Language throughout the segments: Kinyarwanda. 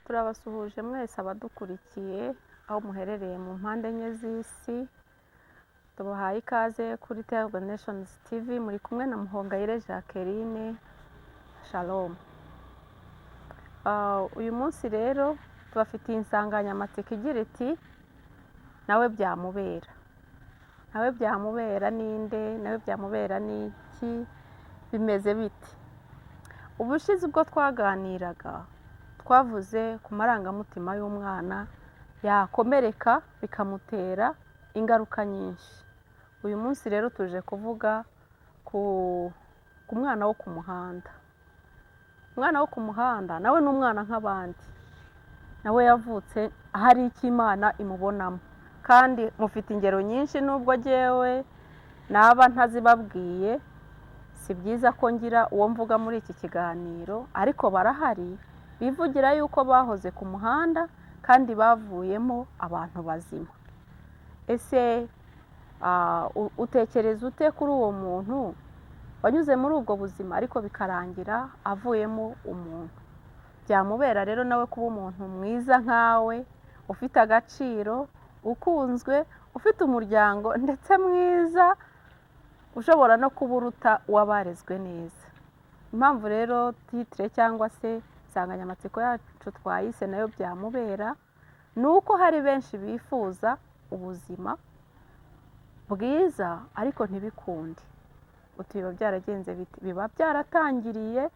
Turabasuhuje mwese abadukurikiye aho muherereye mu mpande enye z'isi. Tubahaye ikaze kuri Terre de Nations TV, muri kumwe na Muhongayire Jacqueline. Shalom. Uyu munsi rero tubafitiye insanganyamatsiko igira iti: "Nawe byamubera." Nawe byamubera ninde? Nawe byamubera ni iki? Bimeze bite? Ubushize ubwo twaganiraga, twavuze ku marangamutima y'umwana yakomereka bikamutera ingaruka nyinshi. Uyu munsi rero tuje kuvuga ku mwana wo ku muhanda. Umwana wo ku muhanda nawe ni umwana nk'abandi, nawe yavutse hari icyo Imana imubonamo, kandi mufite ingero nyinshi. Nubwo jyewe naba ntazibabwiye, si byiza ko ngira uwo mvuga muri iki kiganiro, ariko barahari bivugira yuko bahoze ku muhanda kandi bavuyemo abantu bazima. Ese utekereza ute kuri uwo muntu wanyuze muri ubwo buzima ariko bikarangira avuyemo umuntu? Byamubera rero nawe kuba umuntu mwiza nkawe, ufite agaciro, ukunzwe, ufite umuryango ndetse mwiza, ushobora no kuba uruta uw'abarezwe neza. Impamvu rero titre cyangwa se insanganyamatsiko yacu twayise "Nayo byamubera" ni uko hari benshi bifuza ubuzima bwiza ariko ntibikunde. Uti: "Biba byaragenze bite?" Biba byaratangiriye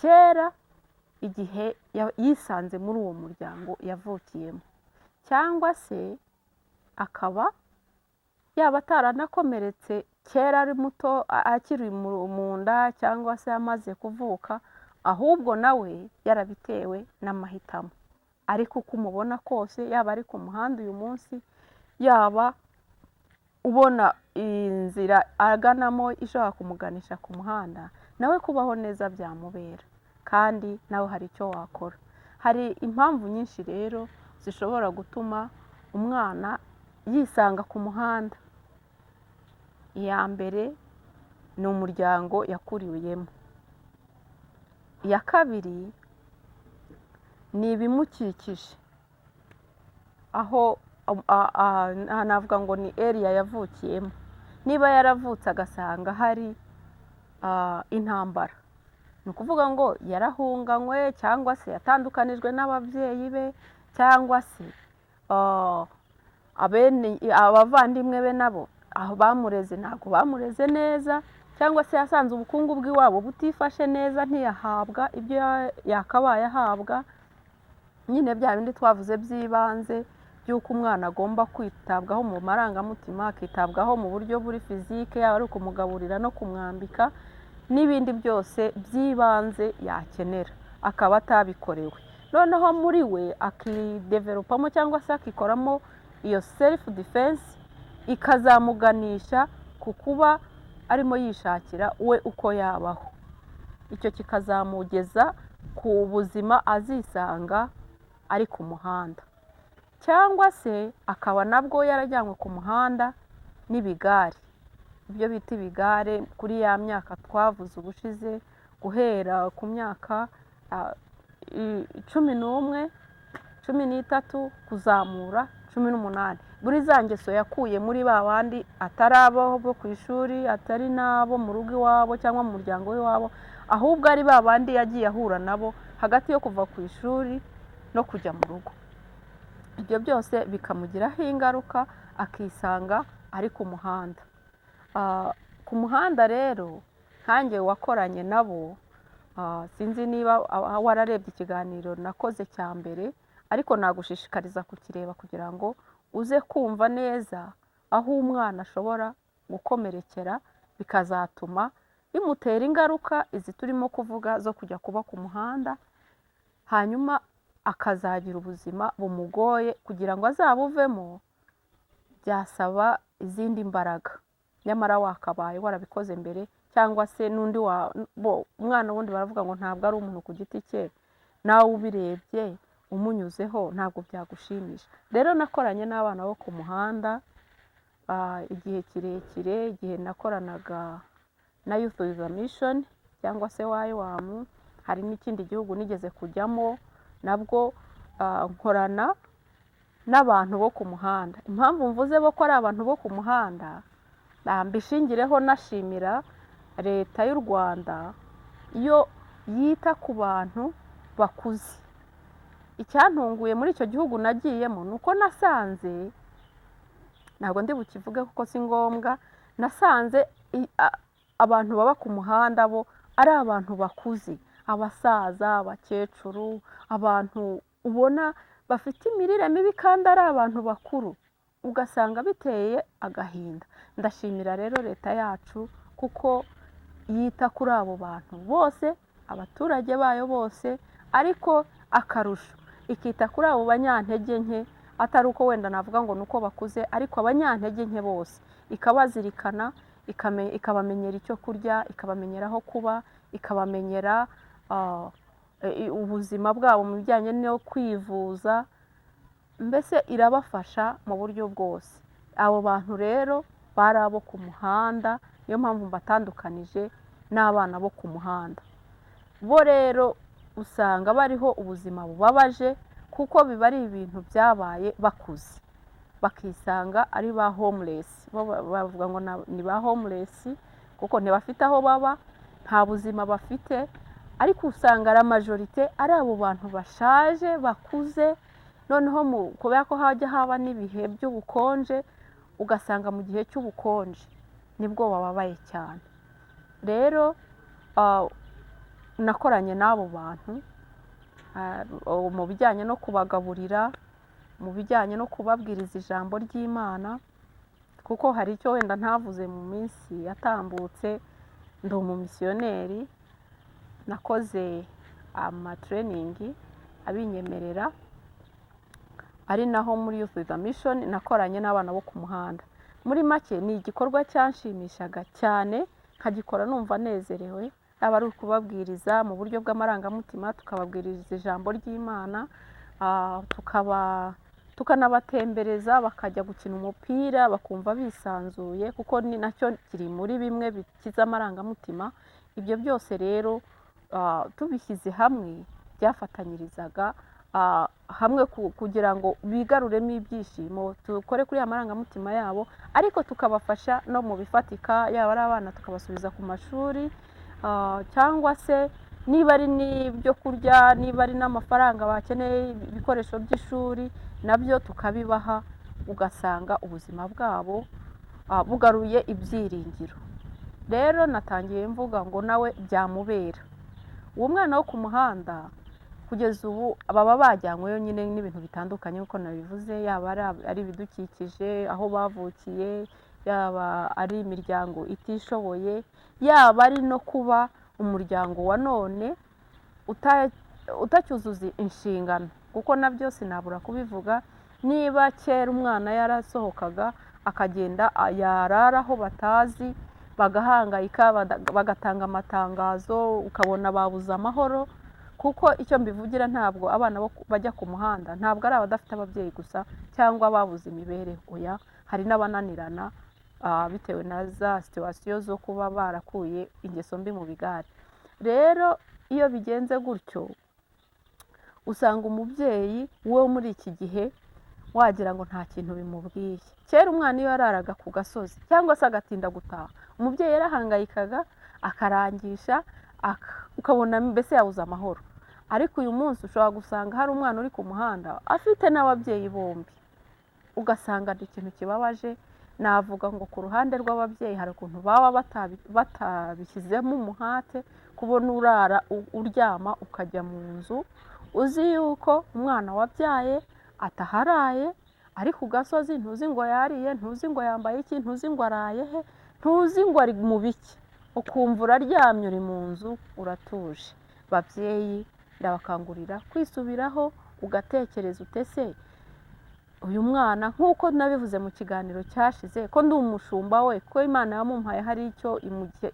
kera, igihe yisanze muri uwo muryango yavukiyemo, cyangwa se akaba yaba ataranakomeretse kera ari muto, akiri mu nda cyangwa se amaze kuvuka, ahubwo nawe yarabitewe n'amahitamo. Ariko uko umubona kose, yaba ari ku muhanda uyu munsi, yaba ubona inzira aganamo ishobora kumuganisha ku muhanda, nawe kubaho neza byamubera, kandi nawe hari icyo wakora. Hari impamvu nyinshi rero zishobora gutuma umwana yisanga ku muhanda. Iya mbere ni umuryango yakuriyemo. Iya kabiri ni ibimukikije, aho navuga ngo ni area yavukiyemo. Niba yaravutse agasanga hari intambara, ni ukuvuga ngo yarahunganywe, cyangwa se yatandukanijwe n'ababyeyi be, cyangwa se abavandimwe be nabo aho bamureze ntabwo bamureze neza, cyangwa se yasanze ubukungu bw'iwabo butifashe neza, ntiyahabwa ibyo yakabaye ahabwa. Nyine bya bindi twavuze by'ibanze by'uko umwana agomba kwitabwaho mu marangamutima, akitabwaho mu buryo buri physique, yaba ari ukumugaburira no kumwambika n'ibindi byose by'ibanze yakenera, akaba atabikorewe, noneho muri we akidevelopamo cyangwa se akikoramo iyo self defense, ikazamuganisha ku kuba arimo yishakira we uko yabaho. Icyo kikazamugeza ku buzima azisanga ari ku muhanda, cyangwa se akaba nabwo yarajyanywe ku muhanda n'ibigare, ibyo bita ibigare, kuri ya myaka twavuze ubushize, guhera ku myaka 11, 13 kuzamura, 18, muri za ngeso yakuye muri ba bandi atari abo bo ku ishuri, atari n'abo mu rugo iwabo cyangwa mu muryango w'iwabo, ahubwo ari ba bandi yagiye ahura nabo hagati yo kuva ku ishuri no kujya mu rugo. Ibyo byose bikamugiraho ingaruka, akisanga ari ku muhanda. Ku muhanda rero, nkanjye wakoranye nabo, sinzi niba wararebye ikiganiro nakoze cya mbere, ariko nagushishikariza kukireba kugira ngo uze kumva neza aho umwana ashobora gukomerekera bikazatuma bimutera ingaruka izi turimo kuvuga zo kujya kuba ku muhanda, hanyuma akazagira ubuzima bumugoye. Kugira ngo azabuvemo byasaba izindi mbaraga, nyamara wakabaye warabikoze mbere, cyangwa se n'undi bo umwana wundi baravuga ngo ntabwo ari umuntu ku giti cye, nawe ubirebye umunyuzeho ntabwo byagushimisha. Rero nakoranye n'abana bo ku muhanda igihe kirekire, igihe nakoranaga na Youth with a Mission cyangwa se YWAM. Hari n'ikindi gihugu nigeze kujyamo nabwo. nkorana n'abantu bo ku muhanda. Impamvu mvuze bo ko ari abantu bo ku muhanda, mbishingireho nashimira Leta y'u Rwanda iyo yita ku bantu bakuze. Icyantunguye muri icyo gihugu nagiyemo ni uko nasanze, ntabwo ndi bukivuge kuko si ngombwa, nasanze abantu baba ku muhanda bo ari abantu bakuze, abasaza, abakecuru, abantu ubona bafite imirire mibi kandi ari abantu bakuru, ugasanga biteye agahinda. Ndashimira rero Leta yacu kuko yita kuri abo bantu bose, abaturage bayo bose, ariko akarusho ikita kuri abo banyantege nke, atari uko wenda navuga ngo ni uko bakuze, ariko abanyantege nke bose ikabazirikana, ikabamenyera icyo kurya, ikabamenyera aho kuba, ikabamenyera ubuzima bwabo mu bijyanye no kwivuza, mbese irabafasha mu buryo bwose. Abo bantu rero bari abo ku muhanda, niyo mpamvu mbatandukanije n'abana bo ku muhanda. Bo rero usanga bariho ubuzima bubabaje, kuko biba ari ibintu byabaye bakuze, bakisanga ari ba homeless. Bo bavuga ngo ni ba homeless kuko ntibafite aho baba, nta buzima bafite, ariko usanga ari majorité ari abo bantu bashaje bakuze. Noneho kubera ko hajya haba n'ibihe by'ubukonje, ugasanga mu gihe cy'ubukonje nibwo bababaye cyane. Rero nakoranye n'abo bantu mu bijyanye no kubagaburira, mu bijyanye no kubabwiriza ijambo ry'Imana, kuko hari icyo wenda ntavuze mu minsi yatambutse. Ndi umumisiyoneri, nakoze amatraining abinyemerera, ari naho muri Youth with a Mission nakoranye n'abana bo ku muhanda. Muri make ni igikorwa cyanshimishaga cyane, nkagikora numva nezerewe, yaba ari ukubabwiriza mu buryo bw'amarangamutima, tukababwiriza ijambo ry'Imana, tukaba tukanabatembereza bakajya gukina umupira, bakumva bisanzuye, kuko ni nacyo kiri muri bimwe bikiza amarangamutima. Ibyo byose rero tubishyize hamwe byafatanyirizaga hamwe kugira ngo bigaruremo ibyishimo, dukore kuri ya marangamutima yabo, ariko tukabafasha no mu bifatika, yaba ari abana tukabasubiza ku mashuri, cyangwa se niba ari n'ibyo kurya, niba ari n'amafaranga bakeneye, ibikoresho by'ishuri nabyo tukabibaha, ugasanga ubuzima bwabo bugaruye ibyiringiro. Rero natangiye mvuga ngo nawe byamubera. Uwo mwana wo ku muhanda kugeza ubu baba bajyanyweyo nyine n'ibintu bitandukanye nk'uko nabivuze, yaba ari ibidukikije, aho bavukiye, yaba ari imiryango itishoboye, yaba ari no kuba umuryango wa none utacyuzuza inshingano, kuko nabyo sinabura kubivuga. Niba kera umwana yarasohokaga akagenda, yarara aho batazi bagahangayika, bagatanga amatangazo, ukabona babuze amahoro. Kuko icyo mbivugira, ntabwo abana bo bajya ku muhanda ntabwo ari abadafite ababyeyi gusa cyangwa babuze imibereho, oya, hari n'abananirana bitewe na za situation zo kuba barakuye ingeso mbi mu bigare. Rero iyo bigenze gutyo, usanga umubyeyi wo muri iki gihe wagira ngo nta kintu bimubwiye. Kera umwana iyo yararaga ku gasozi cyangwa se agatinda gutaha, umubyeyi yarahangayikaga, akarangisha, ukabona mbese yabuze amahoro. Ariko uyu munsi ushobora gusanga hari umwana uri ku muhanda afite n'ababyeyi bombi, ugasanga ni ikintu kibabaje. Navuga ngo ku ruhande rw'ababyeyi hari ukuntu baba batabishyizemo umuhate. Kubona urara uryama ukajya mu nzu uzi yuko umwana wabyaye ataharaye, ari ku gasozi, ntuzi ngo yariye, ntuzi ngo yambaye iki, ntuzi ngo araye he, ntuzi ngo ari mu biki, ukumva uraryamye uri mu nzu uratuje. Babyeyi, ndabakangurira kwisubiraho, ugatekereza utese uyu mwana, nk'uko nabivuze mu kiganiro cyashize, ko ndi umushumba we, ko Imana yamumpaye hari icyo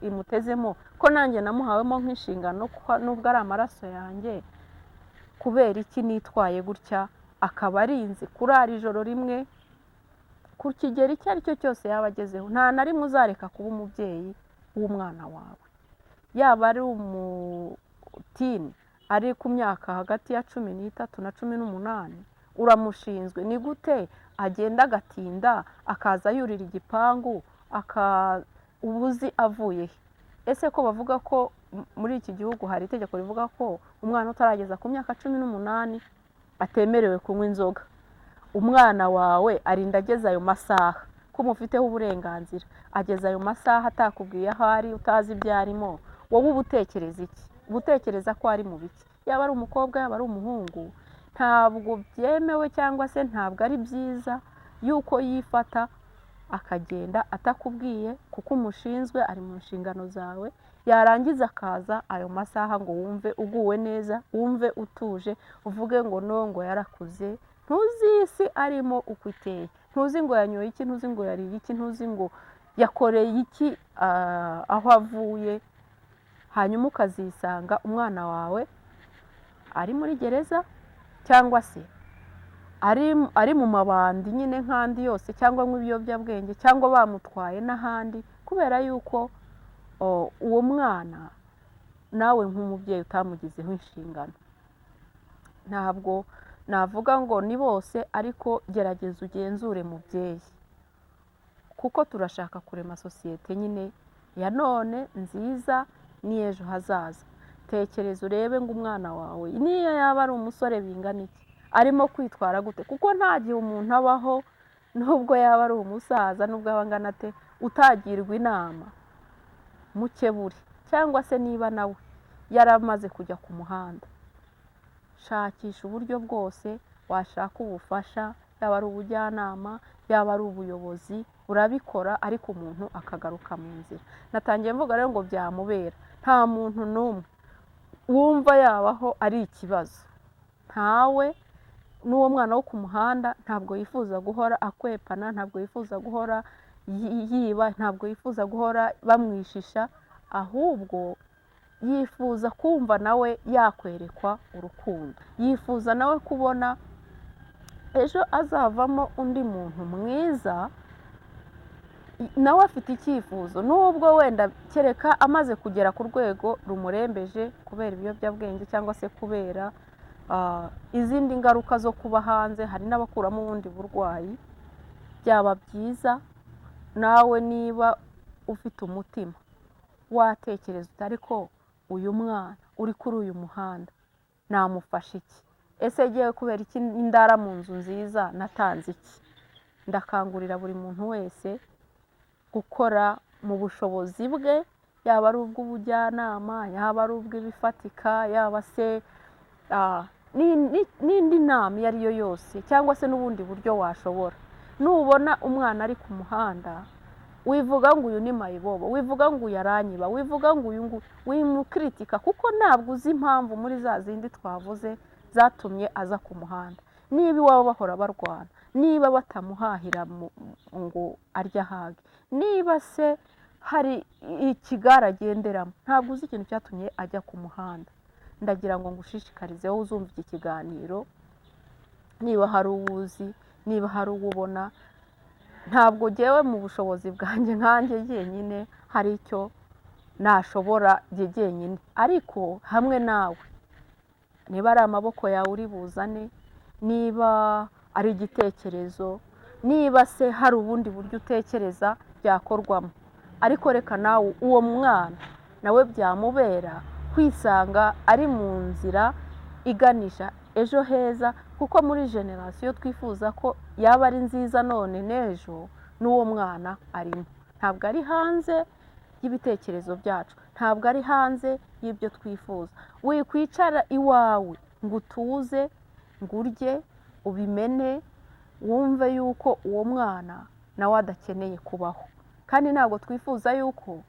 imutezemo, ko nanjye namuhawemo nk'inshingano, kuko nubwo ari amaraso yanjye, kubera iki nitwaye gutya? Akaba arinze kurara ijoro rimwe ku kigero icyo ari cyo cyose yaba agezeho, nta na rimwe uzareka kuba umubyeyi w'umwana wawe, yaba ari umuteen. ari ku myaka hagati ya 13 na 18, uramushinzwe. Ni gute agenda agatinda, akaza yurira igipangu, ubuzi avuye he? Ese ko bavuga ko muri iki gihugu hari itegeko rivuga ko umwana utarageza ku myaka 18 atemerewe kunywa inzoga, umwana wawe arinda ageze ayo masaha, ko umufiteho uburenganzira, ageze ayo masaha atakubwiye aho ari, utazi ibyo arimo, wowe uba utekereza iki? Uba utekereza ko ari mu biki? Yaba ari umukobwa, yaba ari umuhungu, ntabwo byemewe cyangwa se ntabwo ari byiza yuko yifata akagenda atakubwiye, kuko umushinzwe, ari mu nshingano zawe, yarangiza akaza ayo masaha ngo wumve uguwe neza, wumve utuje, uvuge ngo no ngo yarakuze. Ntuzi isi arimo uko iteye, ntuzi ngo yanyoye iki, ntuzi ngo yariye iki, ntuzi ngo yakoreye iki, aho avuye, hanyuma ukazisanga umwana wawe ari muri gereza cyangwa se ari mu mabandi nyine nk'andi yose, cyangwa nk'ibiyobyabwenge, cyangwa bamutwaye n'ahandi, kubera yuko uwo mwana nawe nk'umubyeyi utamugizeho inshingano. Ntabwo navuga ngo ni bose, ariko gerageza ugenzure, mubyeyi, kuko turashaka kurema sosiyete nyine ya none nziza n'iy'ejo hazaza. Tekereza urebe ngo umwana wawe, niyo yaba ari umusore bingana iki, arimo kwitwara gute? Kuko nta gihe umuntu abaho, nubwo yaba ari umusaza, nubwo yaba angana ate, utagirwa inama. Mukebure, cyangwa se niba nawe yaramaze kujya ku muhanda, shakisha uburyo bwose washaka ubufasha, yaba ari ubujyanama, yaba ari ubuyobozi, urabikora, ariko umuntu akagaruka mu nzira. Natangiye mvuga rero ngo byamubera. Nta muntu n'umwe wumva yabaho ari ikibazo, ntawe. N'uwo mwana wo ku muhanda ntabwo yifuza guhora akwepana, ntabwo yifuza guhora yiba, ntabwo yifuza guhora bamwishisha, ahubwo yifuza kumva nawe yakwerekwa urukundo, yifuza nawe kubona ejo azavamo undi muntu mwiza. Nawe afite icyifuzo, nubwo wenda kereka amaze kugera ku rwego rumurembeje kubera ibiyobyabwenge cyangwa se kubera izindi ngaruka zo kuba hanze, hari n'abakuramo ubundi burwayi. Byaba byiza nawe niba ufite umutima watekereza uti: "Ariko uyu mwana uri kuri uyu muhanda namufasha iki? Ese ngewe kubera iki ndara mu nzu nziza? Natanze iki?" Ndakangurira buri muntu wese gukora mu bushobozi bwe, yaba ari ubw'ubujyanama, yaba ari ubw'ibifatika, yaba se n'indi nama iyo ari yo yose, cyangwa se n'ubundi buryo washobora. Nubona umwana ari ku muhanda, wivuga ngo uyu ni mayibobo, wivuga ngo uyu aranyiba, wivuga ngo uyu nguyu, wimukritika, kuko ntabwo uzi impamvu muri za zindi twavuze zatumye aza ku muhanda. Niba iwabo bahora barwana, niba batamuhahira ngo arye ahage, niba se hari ikigare agenderamo, ntabwo uzi ikintu cyatumye ajya ku muhanda. Ndagira ngo ngushishikarize, wowe uzumva iki kiganiro, niba hari uwo uzi, niba hari uwo ubona, ntabwo ngewe mu bushobozi bwanjye nkanjye jyenyine hari icyo nashobora jye jyenyine, ariko hamwe nawe, niba ari amaboko yawe uri buzane, niba ari igitekerezo, niba se hari ubundi buryo utekereza byakorwamo, ariko reka nawe uwo mwana nawe byamubera kwisanga ari mu nzira iganisha ejo heza, kuko muri génération twifuza ko yaba ari nziza none n'ejo, n'uwo mwana arimo. Ntabwo ari hanze y'ibitekerezo byacu, ntabwo ari hanze y'ibyo twifuza. Wikwicara iwawe ngo utuze, ngo urye ubimene, wumve yuko uwo mwana nawe adakeneye kubaho. Kandi ntabwo twifuza yuko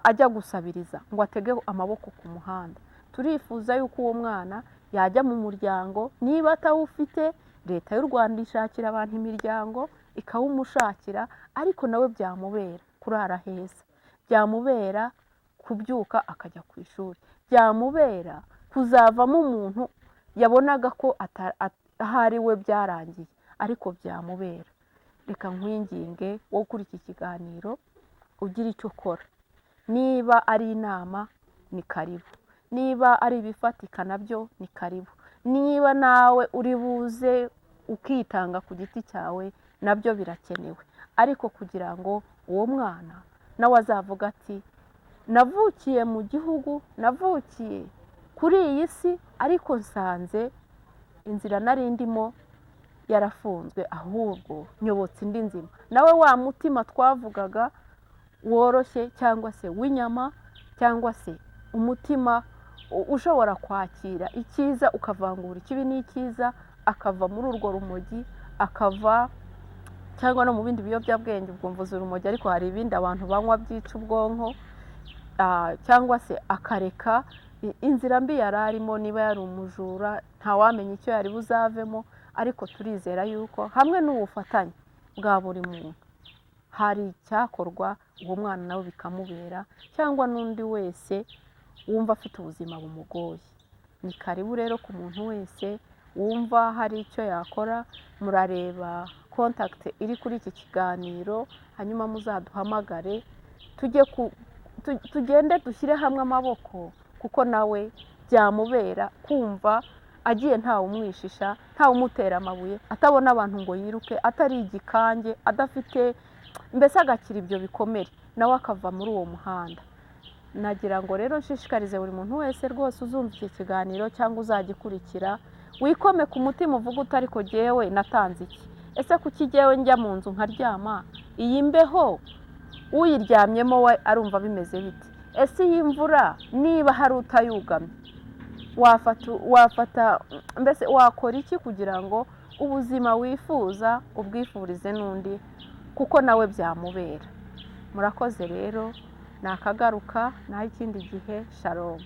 ajya gusabiriza ngo atege amaboko ku muhanda. Turifuza yuko uwo mwana yajya mu muryango. Niba atawufite, Leta y'u Rwanda ishakira abantu imiryango, ikawumushakira, ariko nawe byamubera kurara heza, byamubera kubyuka akajya ku ishuri, byamubera kuzavamo umuntu yabonaga ko ahari we byarangiye, ariko byamubera. Reka nkwinginge wowe kuri iki kiganiro, ugira icyo ukora. Niba ari inama, ni karibu. Niba ari ibifatika nabyo ni karibu. Niba nawe uri buze ukitanga ku giti cyawe, nabyo birakenewe. Ariko kugira ngo uwo mwana nawe azavuga ati: "Navukiye mu gihugu, navukiye kuri iyi si, ariko nsanze inzira nari ndimo yarafunzwe, ahubwo nyobotse indi nzima." Nawe wa mutima twavugaga woroshye, cyangwa se w'inyama, cyangwa se umutima ushobora kwakira icyiza, ukavangura ikibi n'icyiza, akava muri urwo rumogi, akava cyangwa no mu bindi biyobyabwenge. Ubwo mvuze urumogi, ariko hari ibindi abantu banywa byica ubwonko, cyangwa se akareka inzira mbi yari arimo. Niba yari umujura, ntawamenya icyo yari buzavemo. Ariko turizera yuko hamwe n'ubufatanye bwa buri muntu hari icyakorwa, uwo mwana nawe bikamubera, cyangwa n'undi wese wumva afite ubuzima bumugoye. Ni karibu rero ku muntu wese wumva hari icyo yakora. Murareba contact iri kuri iki kiganiro, hanyuma muzaduhamagare, tujye ku tugende dushyire hamwe amaboko, kuko nawe byamubera kumva agiye ntawe umwishisha, ntawe umutera amabuye, atabona abantu ngo yiruke, atari igikange, adafite mbese, agakira ibyo bikomere, nawe akava muri uwo muhanda. Nagira ngo rero nshishikarize buri muntu wese rwose uzumva iki kiganiro cyangwa uzagikurikira, wikome ku mutima, uvuge uti: "Ariko jyewe natanze iki? Ese kuki jyewe njya mu nzu nkaryama, iyi mbeho uyiryamyemo we arumva bimeze bite? Ese iyi mvura, niba hari utayugamye, wafata mbese wakora iki kugira ngo ubuzima wifuza ubwifurize n'undi, kuko nawe byamubera?" Murakoze rero, ni akagaruka naho ikindi gihe. Shalom.